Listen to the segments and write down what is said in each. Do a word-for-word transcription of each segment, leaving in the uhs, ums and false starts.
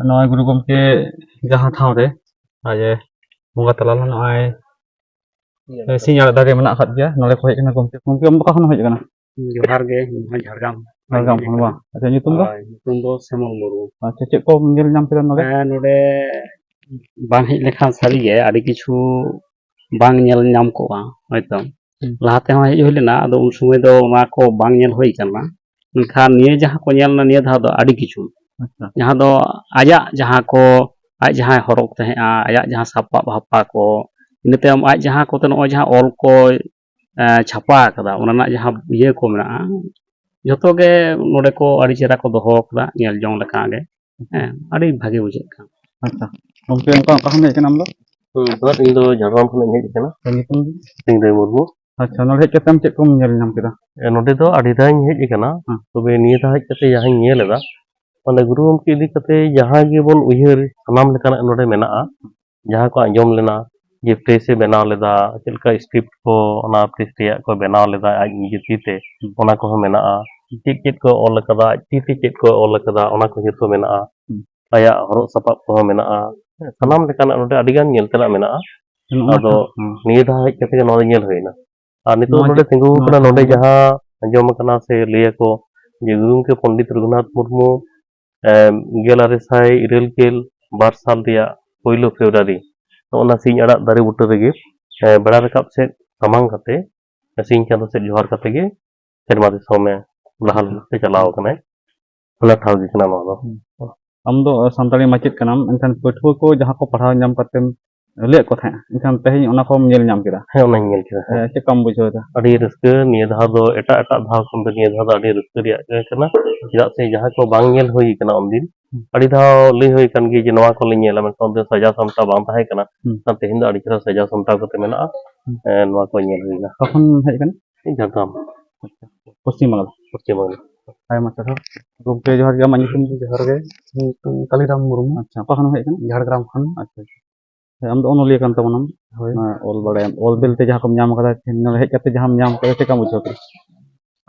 ᱱᱚᱜᱼᱚᱭ ᱜᱩᱨᱩ ᱜᱚᱢᱠᱮ ᱡᱟᱦᱟᱸ ᱴᱷᱟᱶ ᱨᱮ ᱟᱡ ᱮ ᱵᱚᱸᱜᱟ ᱛᱟᱞᱟ ᱞᱮᱱᱟ, ᱱᱚᱜᱼᱚᱭ ᱥᱤᱧ ᱟᱲᱟᱜ ᱫᱟᱨᱮ ᱢᱮᱱᱟᱜ ᱟᱠᱟᱫ ᱜᱮᱭᱟ, ᱱᱚᱰᱮ ᱠᱚ ᱦᱮᱡ ᱟᱠᱟᱱᱟ ᱜᱚᱢᱠᱮ᱾ ᱜᱚᱢᱠᱮ, ᱟᱢ ᱫᱚ ᱚᱠᱟ ᱠᱷᱚᱱ ᱮᱢ ᱦᱮᱡ ᱟᱠᱟᱱᱟ? ᱡᱚᱦᱟᱨ ᱜᱮ, ᱤᱧ ᱦᱚᱸ ᱡᱷᱟᱲᱜᱨᱟᱢ᱾ ᱡᱷᱟᱲᱜᱨᱟᱢ ᱠᱷᱚᱱ ᱵᱟᱝ? ᱟᱪᱪᱷᱟ, ᱧᱩᱛᱩᱢ ᱫᱚ? ᱦᱳᱭ, ᱧᱩᱛᱩᱢ ᱫᱚ ᱥᱮᱢᱚᱞ ᱢᱩᱨᱢᱩ᱾ ᱟᱪᱪᱷᱟ, ᱪᱮᱫ ᱠᱚ ᱧᱮᱞ ᱧᱟᱢ ᱠᱮᱫᱟ ᱱᱚᱰᱮ? ᱦᱮᱸ, ᱱᱚᱰᱮ ᱵᱟᱝ ᱦᱮᱡ ᱞᱮᱠᱷᱟᱱ ᱥᱟᱹᱨᱤᱜᱮ ᱟᱹᱰᱤ ᱠᱤᱪᱷᱩ ᱵᱟᱝ ᱧᱮᱞ ᱧᱟᱢ ᱠᱚᱜᱼᱟ ᱦᱚᱭᱛᱚ᱾ ᱦᱩᱸ᱾ ᱞᱟᱦᱟ ᱛᱮᱦᱚᱸ ᱦᱮᱡ ᱦᱩᱭ ᱞᱮᱱᱟ, ᱟᱫᱚ ᱩᱱ ᱥᱚᱢᱚᱭ ᱫᱚ ᱚᱱᱟ ᱠᱚ ᱵᱟᱝ ᱧᱮᱞ ᱦᱩᱭ ᱠᱟᱱᱟ᱾ ᱢᱮᱱᱠᱷᱟᱱ ᱱᱤᱭᱟᱹ ᱡᱟᱦᱟᱸ ᱠᱚ ᱧᱮᱞ ᱮᱱᱟ, ᱱᱤᱭᱟᱹ ᱫᱷᱟᱣ ᱫᱚ ᱟᱹᱰᱤ ᱠᱤᱪᱷᱩ᱾ ᱟᱪᱪᱷᱟ᱾ ᱡᱟᱦᱟᱸ ᱫᱚ ᱟᱡᱟᱜ ᱡᱟᱦᱟᱸ ᱠᱚ, ᱟᱡ ᱡᱟᱦᱟᱸᱭ ᱦᱚᱨᱚᱜ ᱛᱟᱦᱮᱸᱜᱼᱟ, ᱟᱭᱟᱜ ᱡᱟᱦᱟᱸ ᱥᱟᱯᱟᱵ ᱦᱟᱯᱟ ᱠᱚ, ᱤᱱᱟᱹ ᱛᱟᱭᱚᱢ ᱟᱡ ᱡᱟᱦᱟᱸ ᱠᱚᱛᱮ ᱱᱚᱜᱼᱚᱭ ᱡᱟᱦᱟᱸ ᱚᱞ ᱠᱚ, ᱮ, ᱪᱷᱟᱯᱟ ᱟᱠᱟᱫᱟ, ᱚᱱᱟ ᱨᱮᱱᱟᱜ ᱡᱟᱦᱟᱸ ᱤᱭᱟᱹ ᱠᱚ ᱢᱮᱱᱟᱜᱼᱟ, ᱡᱚᱛᱚ ᱜᱮ ᱱᱚᱰᱮ ᱠᱚ ᱟᱹᱰᱤ ᱪᱮᱦᱨᱟ ᱠᱚ ᱫᱚᱦᱚ ᱟᱠᱟᱫᱟ, ᱧᱮᱞ ᱡᱚᱝ ᱞᱮᱠᱟ ᱜᱮ᱾ ᱦᱮᱸ, ᱟᱹᱰᱤ ᱵᱷᱟᱜᱮ ᱵᱩᱡᱷᱟᱹᱜ ᱠᱟᱱᱟ᱾ ᱟᱪᱪᱷᱟ, ᱜᱚᱢᱠᱮ, ᱚᱱᱠᱟ ᱚᱠᱟ ᱠᱷᱚᱱ ᱦᱮᱡ ᱠᱟᱱᱟᱢ ᱟᱢ ᱫᱚ? ᱦᱩᱸ, ᱡᱚᱦᱟᱨ, ᱤᱧ ᱫᱚ ᱡᱷᱟᱲᱜᱨᱟᱢ ᱠᱷᱚᱱᱟᱜ ᱤᱧ ᱦᱮᱡ ᱟᱠᱟᱱᱟ᱾ ᱟᱨ ᱧᱩᱛᱩᱢ ᱫᱚ? ᱥᱤᱝᱨᱟᱹᱭ ᱢᱩᱨᱢᱩ᱾ ᱟᱪᱪᱷᱟ, ᱱᱚᱰᱮ ᱦᱮᱡ ᱠᱟᱛᱮᱢ ᱪᱮᱫ ᱠᱚᱢ ᱧᱮᱞ ᱧᱟᱢ ᱠᱮᱫᱟ? ᱮ, ᱱᱚᱰᱮ ᱫᱚ ᱟᱹᱰᱤ ᱫᱷᱟᱣ ᱤᱧ ᱦᱮᱡ ᱟᱠᱟᱱᱟ, ᱦᱮᱸ᱾ ᱛᱚᱵᱮ ᱱᱤᱭᱟᱹ ᱫᱷᱟᱣ ᱦᱮᱡ ᱠᱟᱛᱮ ᱡᱟᱦᱟᱸᱧ ᱧᱮᱞ ᱮᱫᱟ, ᱢᱟᱱᱮ ᱜᱩᱨᱩ ᱜᱚᱢᱠᱮ ᱤᱫᱤ ᱠᱟᱛᱮ ᱡᱟᱦᱟᱸ ᱜᱮᱵᱚᱱ ᱩᱭᱦᱟᱹᱨ, ᱥᱟᱱᱟᱢ ᱞᱮᱠᱟᱱᱟᱜ ᱱᱚᱰᱮ ᱢᱮᱱᱟᱜᱼᱟ᱾ ᱡᱟᱦᱟᱸ ᱠᱚ ᱟᱸᱡᱚᱢ ᱞᱮᱱᱟ ᱡᱮ press ᱮ ᱵᱮᱱᱟᱣ ᱞᱮᱫᱟ, ᱪᱮᱫ ᱞᱮᱠᱟ script ᱠᱚ, ᱚᱱᱟ press ᱨᱮᱭᱟᱜ ᱠᱚ ᱵᱮᱱᱟᱣ ᱞᱮᱫᱟ ᱟᱡ ᱱᱤᱡᱮ ᱛᱤ ᱛᱮ, ᱦᱩᱸ᱾ ᱚᱱᱟ ᱠᱚᱦᱚᱸ ᱢᱮᱱᱟᱜᱼᱟ᱾ ᱪᱮᱫ ᱪᱮᱫ ᱠᱚ ᱚᱞ ᱟᱠᱟᱫᱟ, ᱟᱡ ᱛᱤ ᱛᱮ ᱪᱮᱫ ᱠᱚ ᱚᱞ ᱟᱠᱟᱫᱟ, ᱚᱱᱟ ᱠᱚ ᱡᱚᱛᱚ ᱢᱮᱱᱟᱜᱼᱟ᱾ ᱦᱩᱸ᱾ ᱟᱭᱟᱜ ᱦᱚᱨᱚᱜ ᱥᱟᱯᱟᱵ ᱠᱚᱦᱚᱸ ᱢᱮᱱᱟᱜᱼᱟ᱾ ᱦᱩᱸ᱾ ᱥᱟᱱᱟᱢ ᱞᱮᱠᱟᱱᱟᱜ ᱱᱚᱰᱮ ᱟᱹᱰᱤ ᱜᱟᱱ ᱧᱮᱞ ᱛᱮᱱᱟᱜ ᱢᱮᱱᱟᱜᱼᱟ᱾ ᱦᱩᱸ, ᱚᱱᱟ ᱟᱫᱚ ᱴᱷᱟᱶ, ᱦᱩᱸ᱾ ᱱᱤᱭᱟᱹ ᱫᱷᱟᱣ ᱦᱮᱡ ᱠᱟᱛᱮ ᱜᱮ ᱱᱚᱣᱟ ᱫᱚ ᱧᱮᱞ ᱦᱩᱭᱱᱟ᱾ ᱟᱨ ᱱᱤᱛᱚᱜ ᱱᱚᱣᱟ ᱱᱚᱰᱮ ᱡᱮ, ᱛᱤᱸᱜᱩ ᱱᱚᱣᱟ ᱟᱠᱟᱱᱟ, ᱴᱷᱟᱶ ᱱᱚᱰᱮ ᱫᱚ? ᱡᱟᱦᱟᱸ ᱟᱸᱡᱚᱢ ᱟᱠᱟᱱᱟ ᱥᱮ ᱞᱟᱹᱭ ᱟᱠᱚ ᱡᱮ ᱜᱩᱨᱩ ᱜᱚᱢᱠᱮ ᱯᱚᱱᱰᱤᱛ ᱨᱚᱜᱷᱩᱱᱟᱛᱷ ᱢᱩᱨᱢᱩ, ᱮᱢ, ᱜᱮᱞ ᱟᱨᱮ ᱥᱟᱭ ᱤᱨᱟᱹᱞ ᱜᱮᱞ ᱵᱟᱨ ᱥᱟᱞ ᱨᱮᱭᱟᱜ ᱯᱳᱭᱞᱳ ᱯᱷᱮᱵᱽᱨᱩᱣᱟᱨᱤ ᱱᱚᱜᱼᱚ ᱱᱟ ᱥᱤᱧ ᱟᱲᱟᱜ ᱫᱟᱨᱮ ᱵᱩᱴᱟᱹ ᱨᱮᱜᱮ, ᱮ, ᱵᱮᱲᱟ ᱨᱟᱠᱟᱵ ᱥᱮᱫ ᱥᱟᱢᱟᱝ ᱠᱟᱛᱮ, ᱥᱤᱧ ᱪᱟᱸᱫᱚ ᱥᱮᱫ ᱡᱚᱦᱟᱨ ᱠᱟᱛᱮ ᱜᱮ ᱥᱮᱨᱢᱟ ᱫᱤᱥᱚᱢᱮ ᱞᱟᱦᱟ ᱞᱟᱹᱜᱤᱫ ᱛᱮ ᱪᱟᱞᱟᱣ ᱟᱠᱟᱱᱟᱭ᱾ ᱚᱱᱟ ᱴᱷᱟᱶ ᱜᱮ ᱠᱟᱱᱟ ᱱᱚᱣᱟ ᱫᱚ᱾ ᱦᱩᱸ᱾ ᱟᱢ ᱫᱚ ᱥᱟᱱᱛᱟᱲᱤ ᱢᱟᱪᱮᱫ ᱠᱟᱱᱟᱢ, ᱮᱱᱠᱷᱟᱱ ᱯᱟᱹᱴᱷᱩᱣᱟᱹ ᱠᱚ ᱡᱟᱦᱟᱸ ᱠᱚ ᱯᱟᱲᱦᱟᱣ ᱧᱟᱢ ᱠᱟᱛᱮᱢ ᱞᱟᱹᱭᱟᱫ ᱠᱚ ᱛᱟᱦᱮᱸᱫ, ᱮᱱᱠᱷᱟᱱ ᱛᱮᱦᱮᱧ ᱚᱱᱟ ᱠᱚᱢ ᱧᱮᱞ ᱧᱟᱢ ᱠᱮᱫᱟ᱾ ᱦᱮᱸ, ᱚᱱᱟᱧ ᱧᱮᱞ ᱠᱮᱫᱟ, ᱦᱮᱸ᱾ ᱮ, ᱪᱮᱫ ᱞᱮᱠᱟᱢ ᱵᱩᱡᱷᱟᱹᱣ ᱮᱫᱟ? ᱟᱹᱰᱤ ᱨᱟᱹᱥᱠᱟᱹ, ᱱᱤᱭᱟᱹ ᱫᱷᱟᱣ ᱫᱚ ᱮᱴᱟᱜ ᱮᱴᱟᱜ ᱫᱷᱟᱣ ᱠᱷᱚᱱ ᱫᱚ ᱱᱤᱭᱟᱹ ᱫᱷᱟᱣ ᱫᱚ ᱟᱹᱰᱤ ᱨᱟᱹᱥᱠᱟᱹ ᱨᱮᱭᱟᱜ ᱜᱮ ᱠᱟᱱᱟ, ᱪᱮᱫᱟᱜ ᱥᱮ ᱡᱟᱦᱟᱸ ᱠᱚ ᱵᱟᱝ ᱧᱮᱞ ᱦᱩᱭ ᱠᱟᱱᱟ ᱩᱱᱫᱤᱱ, ᱦᱩᱸ᱾ ᱟᱹᱰᱤ ᱫᱷᱟᱣ ᱞᱟᱹᱭ ᱦᱩᱭ ᱠᱟᱱ ᱜᱮᱭᱟ ᱡᱮ ᱱᱚᱣᱟ ᱠᱚᱞᱮ ᱧᱮᱞᱟ, ᱢᱮᱱᱠᱷᱟᱱ ᱩᱱᱫᱤᱱ ᱥᱟᱡᱟᱣ ᱥᱟᱢᱴᱟᱣ ᱵᱟᱝ ᱛᱟᱦᱮᱸ ᱠᱟᱱᱟ᱾ ᱦᱩᱸ᱾ ᱢᱮᱱᱠᱷᱟᱱ ᱛᱮᱦᱮᱧ ᱫᱚ ᱟᱹᱰᱤ ᱪᱮᱦᱨᱟ ᱥᱟᱡᱟᱣ ᱥᱟᱢᱴᱟᱣ ᱠᱟᱛᱮ ᱢᱮᱱᱟᱜᱼᱟ᱾ ᱦᱩᱸ᱾ ᱮ, ᱱᱚᱣᱟ ᱠᱚ ᱧᱮᱞ ᱦᱩᱭᱱᱟ᱾ ᱚᱠᱟ ᱠᱷᱚᱱ ᱦᱮᱡ ᱟᱠᱟᱱᱟ? ᱡᱷᱟᱲᱜᱨᱟᱢ᱾ ᱟᱪᱪᱷᱟ, ᱯᱚᱥᱪᱤᱢ ᱵᱟᱝᱞᱟ᱾ ᱯᱚᱥᱪᱤᱢ ᱵᱟᱝᱞᱟ᱾ ᱟᱭᱢᱟ ᱥᱟᱨᱦᱟᱣ᱾ ᱜᱚᱢᱠᱮ, ᱡᱚᱦᱟᱨ ᱜᱮ, ᱟᱢᱟᱜ ᱧᱩᱛᱩᱢ ᱫᱚ? ᱡᱚᱦᱟᱨ ᱜᱮ, ᱤᱧ ᱧᱩᱛᱩᱢ ᱠᱟᱞᱤᱨᱟᱢ ᱢᱩᱨᱢᱩ᱾ ᱟᱪᱪᱷᱟ, ᱚᱠᱟ ᱠᱷᱚᱱᱮᱢ ᱦᱮᱡ ᱟᱠᱟᱱᱟ? ᱡᱷᱟᱲᱜᱨᱟᱢ ᱠᱷᱚᱱ᱾ ᱟᱪᱪᱷᱟ, ᱟᱪᱪᱷᱟ᱾ ᱦᱮᱸ, ᱟᱢ ᱫᱚ ᱚᱱᱚᱞᱤᱭᱟᱹ ᱠᱟᱱ ᱛᱟᱵᱚᱱᱟᱢ᱾ ᱦᱳᱭ᱾ ᱦᱮᱸ, ᱚᱞ ᱵᱟᱲᱟᱭᱟᱢ᱾ ᱚᱞ ᱵᱮᱞ ᱛᱮ ᱡᱟᱦᱟᱸ ᱠᱚᱢ ᱧᱟᱢ ᱟᱠᱟᱫᱟ, ᱛᱮᱦᱮᱧ ᱱᱚᱰᱮ ᱦᱮᱡ ᱠᱟᱛᱮ ᱡᱟᱦᱟᱸᱢ ᱧᱟᱢ ᱟᱠᱟᱫᱟ, ᱪᱮᱫ ᱞᱮᱠᱟᱢ ᱵᱩᱡᱷᱟᱹᱣ ᱠᱮᱫᱟ?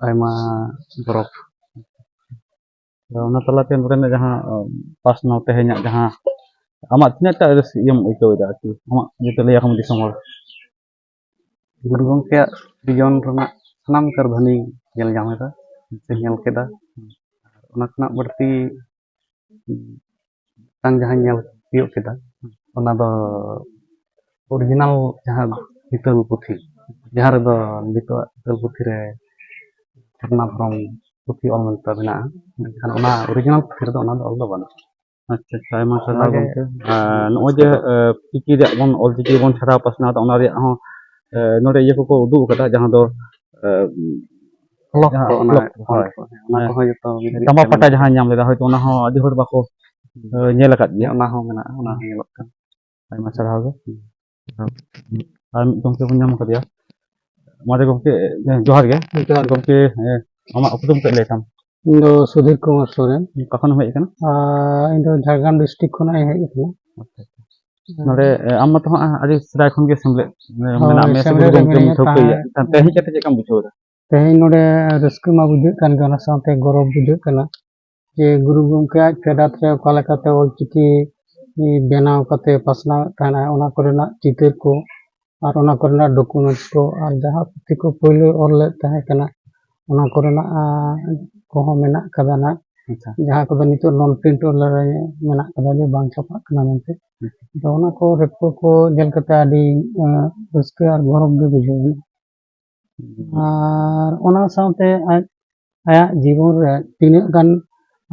ᱟᱭᱢᱟ ᱜᱚᱨᱚᱵᱽ᱾ ᱟᱫᱚ ᱚᱱᱟ ᱛᱟᱞᱟᱛᱮ ᱱᱚᱰᱮᱱᱟᱜ ᱡᱟᱦᱟᱸ ᱯᱟᱥᱱᱟᱣ ᱛᱮᱦᱮᱧᱟᱜ ᱡᱟᱦᱟᱸ ᱟᱢᱟᱜ ᱛᱤᱱᱟᱹᱜ ᱴᱟ ᱨᱟᱹᱥᱠᱟᱹ ᱤᱭᱟᱹᱢ ᱟᱹᱭᱠᱟᱹᱣ ᱮᱫᱟ ᱟᱨᱠᱤ, ᱟᱢᱟᱜ ᱡᱟᱛᱮ ᱞᱟᱹᱭ ᱟᱠᱚ ᱫᱤᱥᱚᱢ ᱦᱚᱲ? ᱜᱩᱨᱩ ᱜᱚᱢᱠᱮᱭᱟᱜ ᱵᱤᱡᱚᱱ ᱨᱮᱱᱟᱜ ᱥᱟᱱᱟᱢ ᱠᱟᱹᱨᱫᱷᱟᱹᱱᱤ ᱧᱮᱞ ᱧᱟᱢ ᱮᱫᱟ ᱥᱮ ᱧᱮᱞ ᱠᱮᱫᱟ᱾ ᱚᱱᱟ ᱠᱷᱚᱱᱟᱜ ᱵᱟᱹᱲᱛᱤ ᱢᱤᱫᱴᱟᱝ ᱡᱟᱦᱟᱸᱧ ᱧᱮᱞ ᱛᱤᱭᱳᱜ ᱠᱮᱫᱟ, ᱚᱱᱟ ᱫᱚ ᱚᱨᱤᱡᱤᱱᱟᱞ ᱡᱟᱦᱟᱸ ᱦᱤᱛᱟᱹᱞ ᱯᱩᱛᱷᱤ, ᱡᱟᱦᱟᱸ ᱨᱮᱫᱚ ᱱᱤᱛᱚᱜ ᱦᱤᱛᱟᱹᱞ ᱯᱩᱛᱷᱤ ᱨᱮ ᱥᱟᱨᱱᱟ ᱫᱷᱚᱨᱚᱢ ᱯᱩᱛᱷᱤ ᱚᱞ ᱢᱮᱱᱛᱮ ᱢᱮᱱᱟᱜᱼᱟ, ᱢᱮᱱᱠᱷᱟᱱ ᱚᱱᱟ ᱚᱨᱤᱡᱤᱱᱟᱞ ᱯᱩᱛᱷᱤ ᱨᱮᱫᱚ ᱚᱱᱟ ᱫᱚ ᱚᱞ ᱫᱚ ᱵᱟᱹᱱᱩᱜᱼᱟ᱾ ᱟᱪᱪᱷᱟ, ᱟᱪᱪᱷᱟ, ᱟᱭᱢᱟ ᱥᱟᱨᱦᱟᱣ ᱚᱱᱟᱜᱮ ᱜᱚᱢᱠᱮ᱾ ᱟᱨ ᱱᱚᱜᱼᱚᱭ ᱡᱮ ᱪᱤᱠᱤ ᱨᱮᱭᱟᱜ ᱵᱚᱱ, ᱚᱞ ᱪᱤᱠᱤ ᱵᱚᱱ ᱪᱷᱟᱨᱟᱣ ᱯᱟᱥᱱᱟᱣ ᱮᱫᱟ, ᱚᱱᱟ ᱨᱮᱭᱟᱜ ᱦᱚᱸ ᱱᱚᱰᱮ ᱤᱭᱟᱹ ᱠᱚᱠᱚ ᱩᱫᱩᱜ ᱟᱠᱟᱫᱟ, ᱡᱟᱦᱟᱸ ᱫᱚ ᱯᱷᱚᱞᱚᱠ ᱡᱟᱦᱟᱸ ᱠᱚ, ᱚᱱᱟ ᱯᱷᱚᱞᱚᱠ ᱠᱚ, ᱦᱳᱭ᱾ ᱚᱱᱟ ᱦᱮᱸ᱾ ᱠᱚᱦᱚᱸ ᱡᱚᱛᱚ ᱢᱤᱫ ᱛᱟᱢᱵᱟ ᱯᱟᱴᱟ ᱡᱟᱦᱟᱸ ᱧᱟᱢ ᱞᱮᱫᱟ, ᱦᱚᱭᱛᱳ ᱚᱱᱟ ᱦᱚᱸ ᱟᱹᱰᱤ ᱦᱚᱲ ᱵᱟᱠᱚ ᱧᱮᱞ ᱟᱠᱟᱫ ᱜᱮᱭᱟ᱾ ᱚᱱᱟ ᱦᱚᱸ ᱢᱮᱱᱟᱜᱼᱟ, ᱚᱱᱟ ᱦᱚᱸ ᱧᱮᱞᱚᱜ ᱠᱟᱱᱟ᱾ ᱟᱭᱢᱟ ᱥᱟᱨᱦᱟᱣ ᱜᱮ᱾ ᱟᱨ ᱢᱤᱫ ᱜᱚᱢᱠᱮ ᱵᱚᱱ ᱧᱟᱢ ᱟᱠᱟᱫᱮᱭᱟ᱾ ᱢᱟᱨᱮ ᱜᱚᱢᱠᱮ, ᱡᱚᱦᱟᱨ ᱜᱮ᱾ ᱡᱚᱦᱟᱨ ᱜᱮ᱾ ᱜᱚᱢᱠᱮ, ᱟᱢᱟᱜ ᱩᱯᱨᱩᱢ ᱠᱟᱹᱡ ᱞᱟᱹᱭ ᱛᱟᱢ᱾ ᱤᱧ ᱫᱚ ᱥᱩᱫᱷᱤᱨ ᱠᱩᱢᱟᱨ ᱥᱚᱨᱮᱱ᱾ ᱚᱠᱟ ᱠᱷᱚᱱᱮᱢ ᱦᱮᱡ ᱟᱠᱟᱱᱟ? ᱟᱨ ᱤᱧ ᱫᱚ ᱡᱷᱟᱲᱜᱨᱟᱢ ᱰᱤᱥᱴᱨᱤᱠᱴ ᱠᱷᱚᱱᱟᱜ ᱤᱧ ᱦᱮᱡ ᱟᱠᱟᱱᱟ᱾ ᱟᱪᱪᱷᱟ, ᱟᱪᱪᱷᱟ᱾ ᱱᱚᱰᱮ, ᱮ, ᱟᱢ ᱢᱟᱛᱚ ᱦᱟᱸᱜ ᱟᱹᱰᱤ ᱥᱮᱫᱟᱭ ᱠᱷᱚᱱ ᱜᱮ ᱥᱮᱢᱞᱮᱫ, ᱮ, ᱦᱳᱭ, ᱢᱮᱱᱟᱜ ᱢᱮᱭᱟ, ᱥᱮ ᱥᱮᱢᱞᱮᱫ ᱜᱩᱨᱩ ᱨᱮ ᱜᱚᱢᱠᱮᱢ ᱢᱤᱱᱟᱹᱧᱟ, ᱴᱷᱟᱹᱣᱠᱟᱹᱭᱮᱭᱟ᱾ ᱛᱟᱦᱮᱸ ᱦᱮᱡ ᱠᱟᱛᱮ ᱪᱮᱫ ᱞᱮᱠᱟᱢ ᱵᱩᱡᱷᱟᱹᱣ ᱮᱫᱟ? ᱛᱮᱦᱮᱧ ᱱᱚᱰᱮ ᱨᱟᱹᱥᱠᱟᱹ ᱢᱟ ᱵᱩᱡᱷᱟᱹᱜ ᱠᱟᱱ ᱜᱮ, ᱚᱱᱟ ᱥᱟᱶᱛᱮ ᱜᱚᱨᱚᱵᱽ ᱵᱩᱡᱷᱟᱹᱜ ᱠᱟᱱᱟ ᱡᱮ ᱜᱩᱨᱩ ᱜᱚᱢᱠᱮᱭᱟᱜ ᱯᱷᱮᱰᱟᱛ ᱨᱮ ᱚᱠᱟ ᱞᱮᱠᱟᱛᱮ ᱚᱞᱪᱤᱠᱤ ᱵᱮᱱᱟᱣ ᱠᱟᱛᱮ ᱯᱟᱥᱱᱟᱣᱮᱫ ᱛᱟᱦᱮᱱᱟ, ᱚᱱᱟ ᱠᱚᱨᱮᱱᱟᱜ ᱪᱤᱛᱟᱹᱨ ᱠᱚ ᱟᱨ ᱚᱱᱟ ᱠᱚᱨᱮᱱᱟᱜ ᱰᱚᱠᱩᱢᱮᱱᱴᱥ ᱠᱚ, ᱟᱨ ᱡᱟᱦᱟᱸ ᱯᱩᱛᱷᱤ ᱠᱚ ᱯᱳᱭᱞᱳ ᱚᱞ ᱞᱮᱫ ᱛᱟᱦᱮᱸ ᱠᱟᱱᱟ, ᱚᱱᱟ ᱠᱚᱨᱮᱱᱟᱜ, ᱟᱸ, ᱠᱚᱦᱚᱸ ᱢᱮᱱᱟᱜ ᱠᱟᱫᱟ ᱱᱟᱜ᱾ ᱟᱪᱪᱷᱟ᱾ ᱡᱟᱦᱟᱸ ᱠᱚᱫᱚ ᱱᱤᱛᱚᱜ ᱱᱚᱱ ᱯᱨᱤᱱᱴ ᱚᱞ ᱨᱮ ᱢᱮᱱᱟᱜ ᱠᱟᱫᱟ, ᱡᱮ ᱵᱟᱝ ᱪᱷᱟᱯᱟᱜ ᱠᱟᱱᱟ ᱢᱮᱱᱛᱮ᱾ ᱟᱪᱪᱷᱟ᱾ ᱟᱫᱚ ᱚᱱᱟ ᱠᱚ ᱨᱮᱠᱚᱨᱰ ᱠᱚ ᱧᱮᱞ ᱠᱟᱛᱮ ᱟᱹᱰᱤ, ᱟᱸ, ᱨᱟᱹᱥᱠᱟᱹ ᱟᱨ ᱜᱚᱨᱚᱵᱽ ᱜᱮ ᱵᱩᱡᱷᱟᱹᱣ ᱮᱱᱟ᱾ ᱦᱩᱸ᱾ ᱟᱨ ᱚᱱᱟ ᱥᱟᱶᱛᱮ ᱟᱡ, ᱟᱭᱟᱜ ᱡᱤᱵᱚᱱ ᱨᱮ ᱛᱤᱱᱟᱹᱜ ᱜᱟᱱ,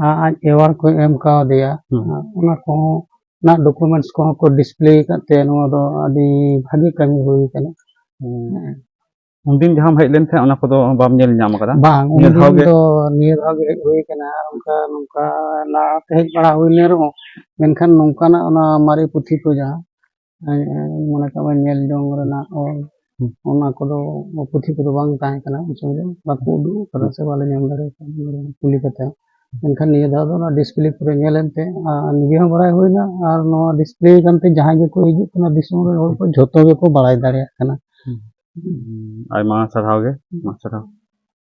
ᱟ-, ᱟᱡ ᱮᱣᱟᱨᱰ ᱠᱚ ᱮᱢ ᱠᱟᱣᱫᱮᱭᱟ, ᱦᱩᱸ᱾ ᱚᱱᱟ ᱠᱚᱦᱚᱸ, ᱚᱱᱟ ᱰᱚᱠᱩᱢᱮᱱᱴᱥ ᱠᱚᱦᱚᱸ ᱠᱚ ᱰᱤᱥᱯᱞᱮ ᱟᱠᱟᱫ ᱛᱮ ᱱᱚᱣᱟ ᱫᱚ ᱟᱹᱰᱤ ᱵᱷᱟᱹᱜᱤ ᱠᱟᱹᱢᱤ ᱦᱩᱭ ᱠᱟᱱᱟ᱾ ᱦᱩᱸ᱾ ᱦᱮᱸ᱾ ᱩᱱᱫᱤᱱ ᱡᱟᱦᱟᱸᱢ ᱦᱮᱡ ᱞᱮᱱ ᱛᱟᱦᱮᱸᱫ, ᱚᱱᱟ ᱠᱚᱫᱚ ᱵᱟᱢ ᱧᱮᱞ ᱧᱟᱢ ᱟᱠᱟᱫᱟ? ᱵᱟᱝ, ᱱᱤᱭᱟᱹ ᱫᱷᱟᱣ ᱩᱱᱫᱤᱱ ᱜᱮ? ᱫᱚ ᱱᱤᱭᱟᱹ ᱫᱷᱟᱣ ᱜᱮ ᱦᱮᱡ ᱦᱩᱭ ᱠᱟᱱᱟ᱾ ᱟᱨ ᱚᱱᱠᱟ ᱱᱚᱝᱠᱟ ᱞᱟᱦᱟᱛᱮ ᱦᱮᱡ ᱵᱟᱲᱟ ᱦᱩᱭ ᱞᱮᱱ ᱨᱮᱦᱚᱸ, ᱢᱮᱱᱠᱷᱟᱱ ᱱᱚᱝᱠᱟᱱᱟᱜ ᱚᱱᱟ ᱢᱟᱨᱮ ᱯᱩᱛᱷᱤ ᱠᱚ ᱡᱟᱦᱟᱸ, ᱮ, ᱢᱚᱱᱮ ᱠᱟᱜ ᱢᱮ ᱧᱮᱞ ᱡᱚᱝ ᱨᱮᱱᱟᱜ ᱚᱞ, ᱦᱩᱸ᱾ ᱚᱱᱟ ᱠᱚᱫᱚ, ᱯᱩᱛᱷᱤ ᱠᱚᱫᱚ ᱵᱟᱝ ᱛᱟᱦᱮᱸ ᱠᱟᱱᱟ ᱩᱱ ᱥᱚᱢᱚᱭ ᱫᱚ, ᱵᱟᱠᱚ ᱩᱫᱩᱜ ᱟᱠᱟᱫᱟ ᱥᱮ ᱵᱟᱞᱮ ᱧᱟᱢ ᱫᱟᱲᱮ ᱟᱠᱟᱫᱟ ᱠᱩᱞᱤ ᱠᱟᱛᱮ᱾ ᱢᱮᱱᱠᱷᱟᱱ ᱱᱤᱭᱟᱹ ᱫᱷᱟᱣ ᱫᱚ ᱚᱱᱟ ᱰᱤᱥᱯᱞᱮ ᱠᱚᱨᱮ ᱧᱮᱞ ᱮᱱᱛᱮ, ᱟᱨ ᱱᱤᱡᱮ ᱦᱚᱸ ᱵᱟᱲᱟᱭ ᱦᱩᱭᱱᱟ, ᱟᱨ ᱱᱚᱣᱟ ᱰᱤᱥᱯᱞᱮ ᱠᱟᱱᱛᱮ ᱡᱟᱦᱟᱸᱭ ᱜᱮᱠᱚ ᱦᱤᱡᱩᱜ ᱠᱟᱱᱟ ᱫᱤᱥᱚᱢ ᱨᱮᱱ ᱦᱚᱲ ᱠᱚ ᱡᱷᱚᱛᱚ ᱜᱮᱠᱚ ᱵᱟᱲᱟᱭ ᱫᱟᱲᱮᱭᱟᱜ ᱠᱟᱱᱟ᱾ ᱦᱩᱸ᱾ ᱦᱩᱸ, ᱟᱭᱢᱟ ᱥᱟᱨᱦᱟᱣ ᱜᱮ, ᱟᱭᱢᱟ ᱥᱟᱨᱦᱟᱣ᱾